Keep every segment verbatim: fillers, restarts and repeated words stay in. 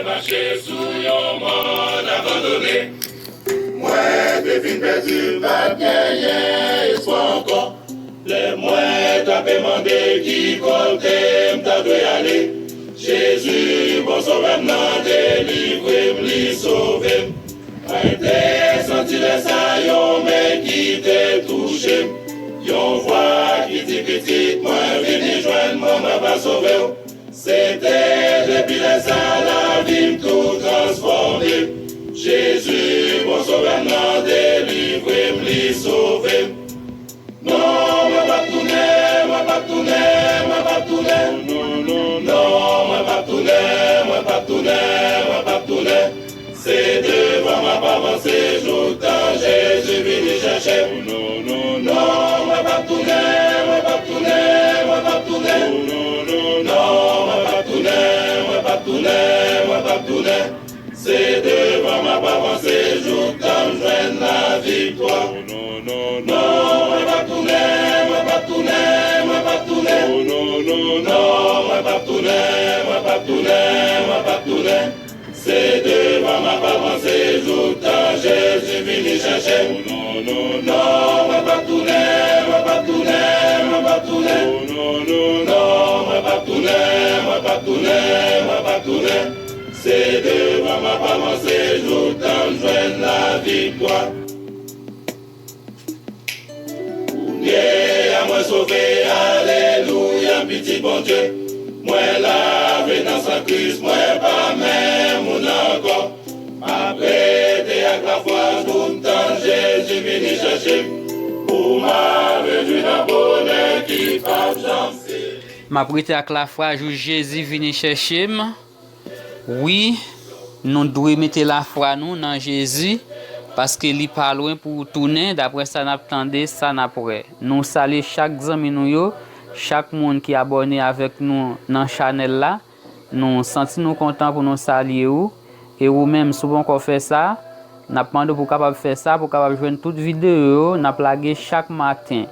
Mache sou yon mòn abandone. Mwen te fin pèdi, m pa t genyen espwa ankò. Lè mwen t ape mande ki kote m ta dwe ale, Jezi, bon Sovè m nan, delivre m, li sove m. Mwen te santi lè sa yon men ki te touche m. Yon vwa ki di, "Pitit mwen, vini jwenn mwen, mwen va sove w." Se te depi lè sa lavi m tou transfòme. Jezi, bon Sovè m nan, delivre m, li sove m. Non, mwen p ap tounen, mwen p ap tounen, mwen p ap tounen. Non, mwen p ap tounen, mwen p ap tounen, mwen p ap tounen. Se devan m ap avanse jouktan Jezi vini chèche m. Non, mwen p ap tounen, mwen p ap tounen, mwen p ap tounen. Non, mwen p ap tounen, mwen p ap tounen, mwen p ap tounen. Se devan m ap avanse jouktan m jwenn laviktwa. Non, mwen p ap tounen, mwen p ap tounen, mwen p ap tounen. Non, mwen p ap tounen, mwen p ap tounen, mwen p ap tounen. Se devan m ap avanse jouktan Jezi vini chèche m. Non, mwen p ap tounen, mwen p ap tounen, mwen p ap tounen. Non, mwen p ap tounen, mwen p ap tounen, mwen p ap tounen. Se devan m ap avanse jouktan m jwenn laviktwa. Kounye a mwen sove, alelouya, m pitit Bondye. Mwen lave nan san Kris, mwen pa menm moun ankò. M ap rete ak lafwa pou m tann Jezi vini chèche m. Pou m al rejwi nan bonè ki p ap janm fini. M ap rete ak lafwa jis Jezi vini chèche m. Wi, nou dwe mete lafwa nou nan Jezi, paske li pa lwen pou tounen, daprè sa n ap tande, sa n ap wè. Nou salye chak zanmi nou yo, chak moun ki abòne avèk nou nan chanèl la. Nou santi nou kontan pou nou salye ou. E ou menm, si w poko fè sa, n ap mande w pou w kapab fè sa, pou w kapab jwenn tout videyo yo n ap lage chak maten.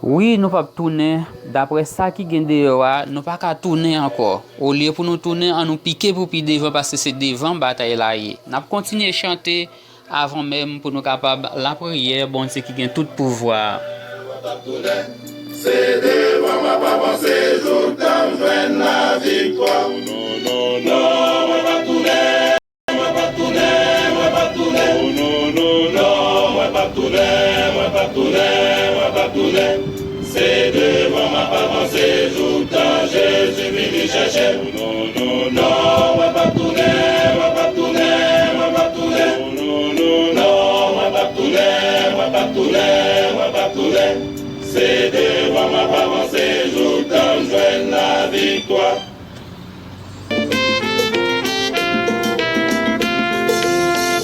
Wi, nou p ap tounen. Daprè sa ki gen deyò a, nou pa ka tounen ankò. Olye pou nou tounen, ann nou pike pou pi devan, paske se devan batay la ye. N ap kontinye chante avan menm pou nou kapab lapriyè Bondye ki gen tout pouvwa a. Se devan m ap avanse jouktan m jwenn laviktwa. Non, non, non, mwen p ap tounen. Mwen p ap tounen, mwen p ap tounen. Non, non, non, non, mwen p ap tounen, mwen p ap tounen, mwen p ap tounen. Se devan m ap avanse jouktan Jezi vini chèche m. Non, non, non, mwen p ap tounen, mwen p ap tounen, mwen p ap tounen. Non, non, non, mwen p ap tounen, mwen p ap tounen, mwen p ap tounen. Se devan m ap avanse jouktan m jwenn laviktwa.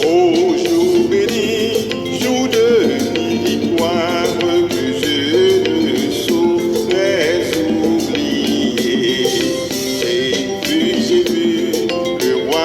Ô jour béni, jour de victoire que je ne saurais oublier. J'ai vu, j'ai vu le roi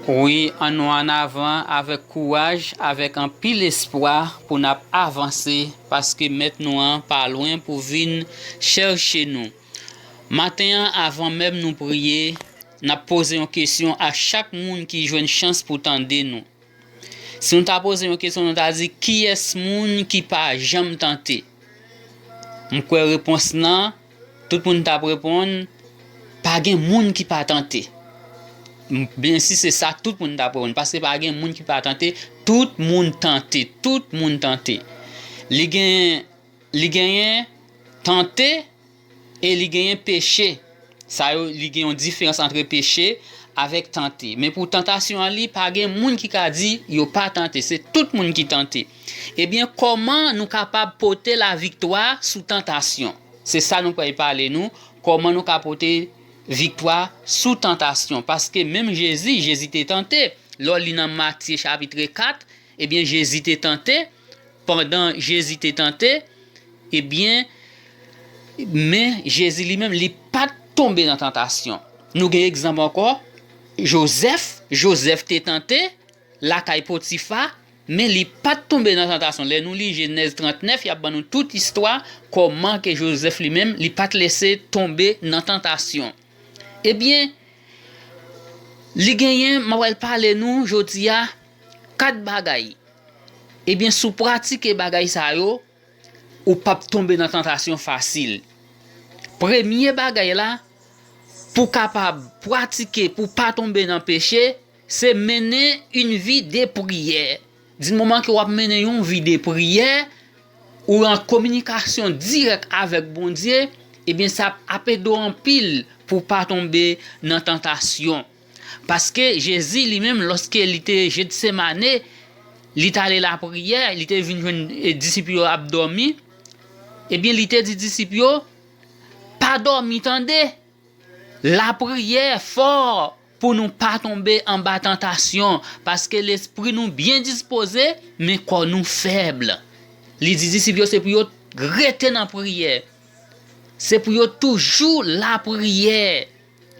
Wi, ann nou ann avan avèk kouraj, avèk anpil espwa pou n ap avanse, paske Mèt nou an pa lwen pou vin chèche nou. Maten an, avan menm nou priye, n ap poze yon kesyon a chak moun ki jwenn chans pou tande nou. Si nou ta poze yon kesyon, nou ta di, "Kiyès moun ki pa janm tante?" M kwè repons lan, tout moun t ap reponn, "Pa gen moun ki pa tante." M, byen si se sa, tout moun t ap reponn, paske pa gen moun ki pa tante, tout moun tante, tout moun tante. Li gen, li genyen tante e li genyen peche. Sa yo, li gen yon diferans antre peche avèk tante. Men pou tantasyon an, li pa gen moun ki ka di yo pa tante. Se tout moun ki tante. Ebyen, kòman nou kapab pote laviktwa sou tantasyon? Se sa nou pral pale nou. Kòman nou ka pote viktwa sou tantasyon? Paske menm Jezi, Jezi te tante. Lè w li nan Matye chapit kat, ebyen, Jezi te tante. Pandan Jezi te tante, ebyen, men Jezi li menm, li pa t tonbe nan tantasyon. Nou gen egzanp ankò, Jozèf, Jozèf te tante lakay Potifa, men li pa t tonbe nan tantasyon. Lè nou li Jenèz trannèf, y ap ban nou tout istwa kòman ke Jozèf li menm, li pa t lese tonbe nan tantasyon. Ebyen, li genyen, m ap pral pale nou jodi a, kat bagay. Ebyen, si w pratike bagay sa yo, ou p ap tonbe nan tantasyon fasil. Premye bagay la, pou w kapab pratike, pou w pa tonbe nan peche, se mennen yon vi de priyè. Di moman ke w ap mennen yon vi de priyè, ou an kominikasyon dirèk avèk Bondye, ebyen, sa ap ede w anpil pou w pa tonbe nan tantasyon. Paske Jezi li menm, lòske li te Jetsemane, li t ale lapriyè, li te vin jwenn, e, disip yo ap dòmi. Ebyen, li te di disip yo, "Pa dòmi, tande! Lapriyè fò pou nou pa tonbe anba tantasyon, paske lespri nou byen dispoze, men kò nou fèb." Li di disip yo se pou yo rete nan priyè. Se pou yo toujou lapriyè.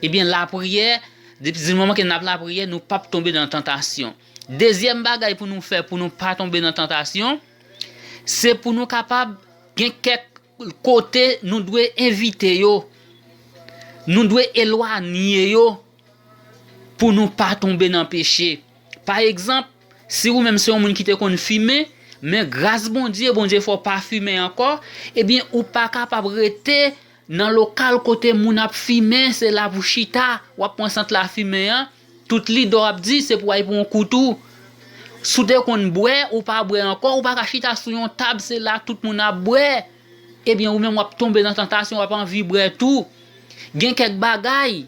Ebyen, lapriyè, depi di moman ke n ap lapriyè, nou p ap tonbe nan tantasyon. Dezyèm bagay pou nou fè pou nou pa tonbe nan tantasyon, se pou nou kapab gen kèk kote nou dwe evite yo. Nou dwe elwanye yo pou nou pa tonbe nan peche. Pa egzanp, si ou menm se yon moun ki te konn fimen, men gras Bondye, Bondye fè w pa fimen ankò, ebyen, ou pa kapab rete nan lokal kote moun ap fimen, se la pou chita, w ap pran sant lafimen an, tout lide w ap di, se pou w al pran yon kou tou. Si w te konn bwè, ou pa bwè ankò, ou pa ka chita sou yon tab, se la tout moun ap bwè. Ebyen, ou menm w ap tonbe nan tantasyon, w ap anvi bwè tou. Gen kèk bagay,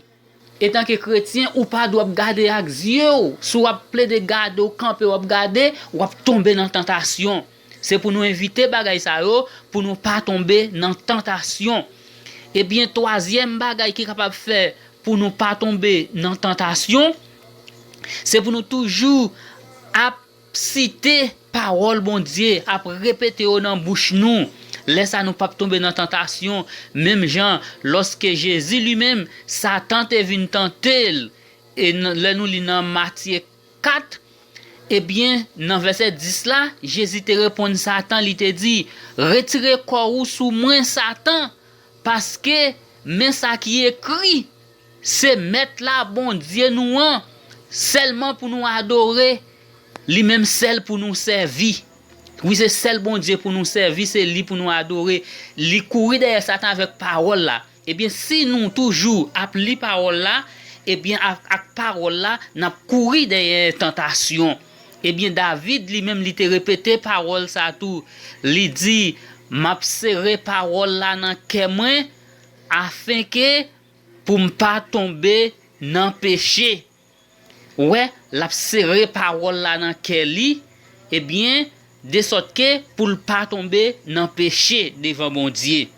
etanke kretyen, ou pa dwe ap gade ak zye w. Si w ap plede gade, w kanpe, w ap gade, w ap tonbe nan tantasyon. Se pou nou evite bagay sa yo, pou nou pa tonbe nan tantasyon. Ebyen, twazyèm bagay ki kapab fè pou nou pa tonbe nan tantasyon, se pou nou toujou ap site pawòl Bondye, ap repete yo nan bouch nou. Lè sa, nou p ap tonbe nan tantasyon. Menm jan, lòske Jezi li menm, Satan te vin tante l, e n-, lè nou li nan Matye kat, ebyen, nan vèsè dis la, Jezi te reponn Satan, li te di, "Retire kò ou sou mwen, Satan, paske men sa ki ekri, se Mèt la, Bondye nou an, sèlman pou nou adore, li menm sèl pou nou sèvi." Wi, se sèl Bondye pou nou sèvi, se li pou nou adore. Li kouri dèyè Satan avèk pawòl la. Ebyen, si nou toujou ap li pawòl la, ebyen, ak, ak pawòl la, n ap kouri dèyè tantasyon. Ebyen, David, li menm, li te repete pawòl sa tou. Li di, "M ap sere pawòl la nan kè mwen, afenke pou m pa tonbe nan peche." Ou wè, l ap sere pawòl la nan kè li, ebyen, desòtke pou l pa tonbe nan peche devan Bondye.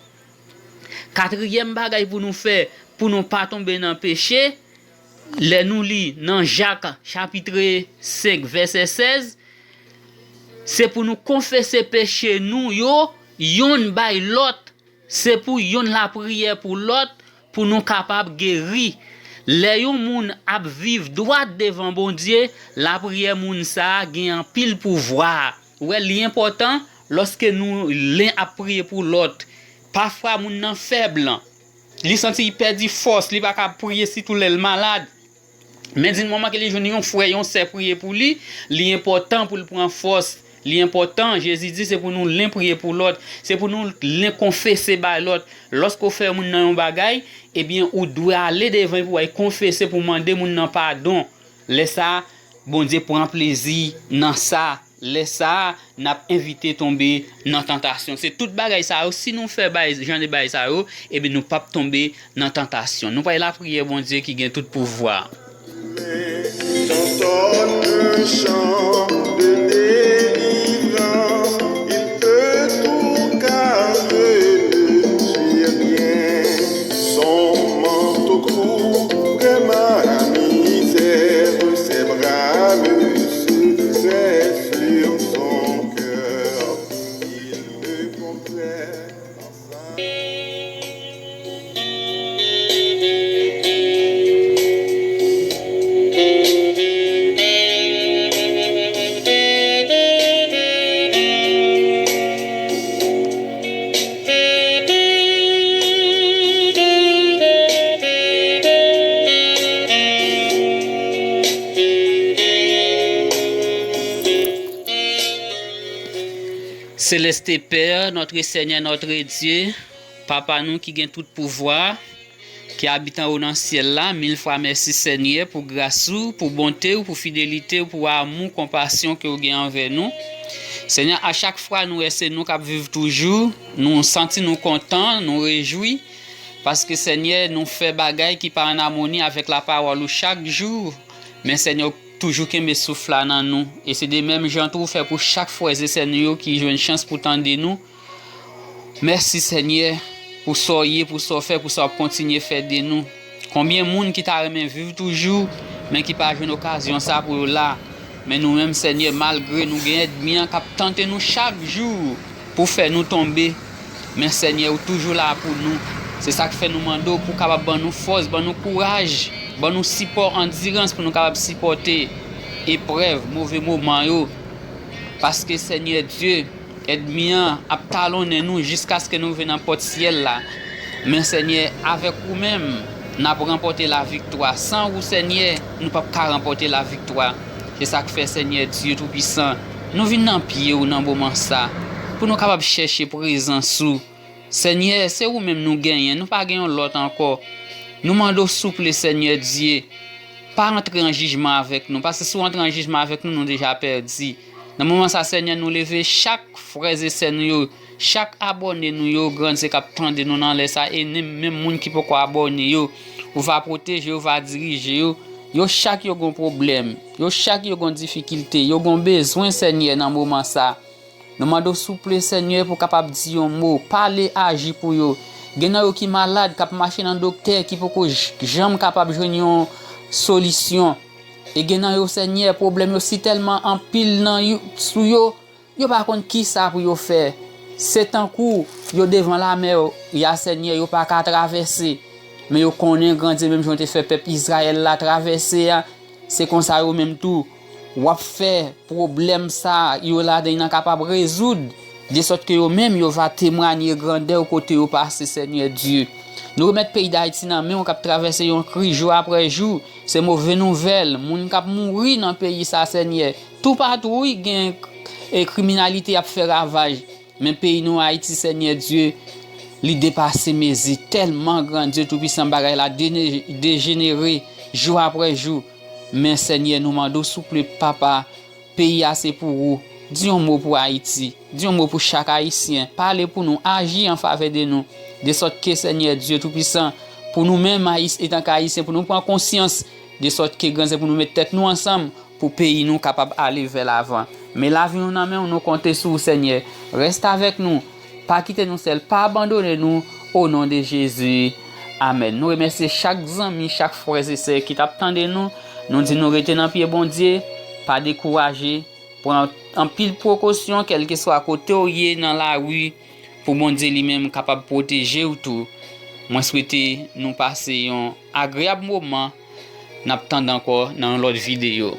Katriyèm bagay pou nou fè, pou nou pa tonbe nan peche, lè nou li nan Jak, chapit senk, vèsè sèz, se pou nou konfese peche nou yo, yonn bay lòt. Se pou yonn lapriyè pou lòt, pou nou kapab geri. Lè yon moun ap viv dwat devan Bondye, lapriyè moun sa a gen anpil pouvwa. Ou wè, li enpòtan lòske nou len ap priye pou lòt. Pafwa moun nan fèb, li santi li pèdi fòs, li pa ka priye sitou lè l malad. Men di moman ke li jwenn yon frè, yon sè priye pou li, li enpòtan pou l pran fòs. Li enpòtan, Jezi di se pou nou len priye pou lòt, se pou nou len konfese bay lòt. Lòske w fè yon moun nan yon bagay, ebyen ou dwe ale devan pou w al konfese, pou w mande moun nan padon. Lè sa a, Bondye pran plezi nan sa. Lè sa a, n ap evite tonbe nan tantasyon. Se tout bagay sa yo, si nou fè bay, jan de bagay sa yo, ebyen nou p ap tonbe nan tantasyon. Nou pral lapriyè Bondye ki gen tout pouvwa. Chantons un chant de délivrance, il peut tout car je ne suis rien. Son manteau couvre ma misère, ses bras me serrent sur son cœur, il me comprend. Céleste Père, notre Seigneur, notre Dieu, Papa nou ki gen tout pouvwa, ki abite anwo nan syèl la, mil fwa mèsi Senyè pou gras ou, pou bonte ou, pou fidelite ou, pou amou, konpasyon ke ou gen anvè nou. Senyè, a chak fwa nou wè se nou k ap viv toujou, nou santi nou kontan, nou rejwi, paske Senyè, nou fè bagay ki pa ann amoni avèk lapawòl ou chak jou. Men Senyè, ou toujou kenbe souf la nan nou. E se de menm jan tou ou fè pou chak frè e sè nou yo ki jwenn chans pou tande nou. Mèsi, Senyè, pou sa w ye, pou sa w fè, pou sa w ap kontinye fè de nou. Konbyen moun ki ta renmen viv toujou, men ki pa jwenn okazyon sa pou yo la? Men nou menm, Senyè, malgre nou gen ènmi an k ap tante nou chak jou pou fè nou tonbe, men, Senyè, ou toujou la pou nou. Se sa k fè nou mande w pou w kapab ban nou fòs, ban nou kouraj, ban nou sipò, andirans pou nou kapab sipòte eprèv, move moman yo. Paske, Senyè Dye, ènmi an ap talonnen nou jiskaske nou rive nan pòt syèl la. Men, Senyè, avèk ou menm, n ap ranpòte laviktwa. San ou, Senyè, nou p ap ka ranpòte laviktwa. Se sa k fè, Senyè Dye Toupisan, nou vin nan pye w nan moman sa, pou nou kapab chèche prezans ou. Senyè, se ou menm nou genyen, nou pa gen yon lòt ankò. Nou mande w, souple, Senyè Dye, pa antre an jijman avèk nou, paske si w antre an jijman avèk nou, nou deja pèdi. Nan moman sa, Senyè, nou leve chak frè e sè nou yo, chak abòne nou yo, grandye k ap tande nou nan lè sa, e menm, menm moun ki poko abòne yo, ou va pwoteje yo, ou va dirije yo. Yo chak yo gon pwoblèm, yo chak yo gon difikilte, yo gon bezwen, Senyè, nan moman sa. Nou mande w, souple, Senyè, pou w kapab di yon mo, pale, aji pou yo. Gen nan yo ki malad, k ap mache nan doktè, ki poko j-, janm kapab jwenn yon solisyon. E gen nan yo, Senyè, pwoblèm yo si tèlman anpil nan yo, sou yo, yo pa konn ki sa pou yo fè. Se tankou yo devan lamè ya, Senyè, yo pa ka travèse. Men yo konnen, Grandye, menm jan w te fè pèp Izrayèl la travèse a, se konsa yo menm tou, w ap fè pwoblèm sa yo ladan nan kapab rezoud, de sòt ke yo menm yo va temwanye grandè w kote yo pase, Senyè Dye. Nou remèt peyi Dayiti nan men w k ap travèse yon kriz jou apre jou. Se move nouvèl, moun k ap mouri nan peyi sa, Senyè. Toupatou, wi, gen, e, kriminalite ap fè ravaj. Men peyi nou, Ayiti, Senyè Dye, li depase mezi. Tèlman, Grandye Toupisan, bagay la dene-, dejenere jou apre jou. Men, Senyè, nou mande w, souple, Papa, peyi a se pou ou. Di yon mo pou Ayiti. Di yon mo pou chak Ayisyen. Pale pou nou, aji an favè de nou. De sòt ke, Senyè Dye Toupisan, pou nou menm, Ayis-, etanke Ayisyen, pou nou pran konsyans, de sòt ke, Grandye, pou nou met tèt nou ansanm, pou peyi nou kapab ale vè lavan. Men lavi nou nan men w, nou konte sou ou, Senyè. Rèste avèk nou. Pa kite nou sèl, pa abandone nou, o non de Jezi. Amèn. Nou remèsye chak zanmi, chak frè e sè ki t ap tande nou. Nou di nou rete nan pye Bondye, pa dekouraje. Pran anpil prekosyon, kèlkeswa kote w ye nan lari, pou Bondye li menm kapab pwoteje w tou. Mwen swete nou pase yon agreyab moman. N ap tande ankò nan yon lòt videyo.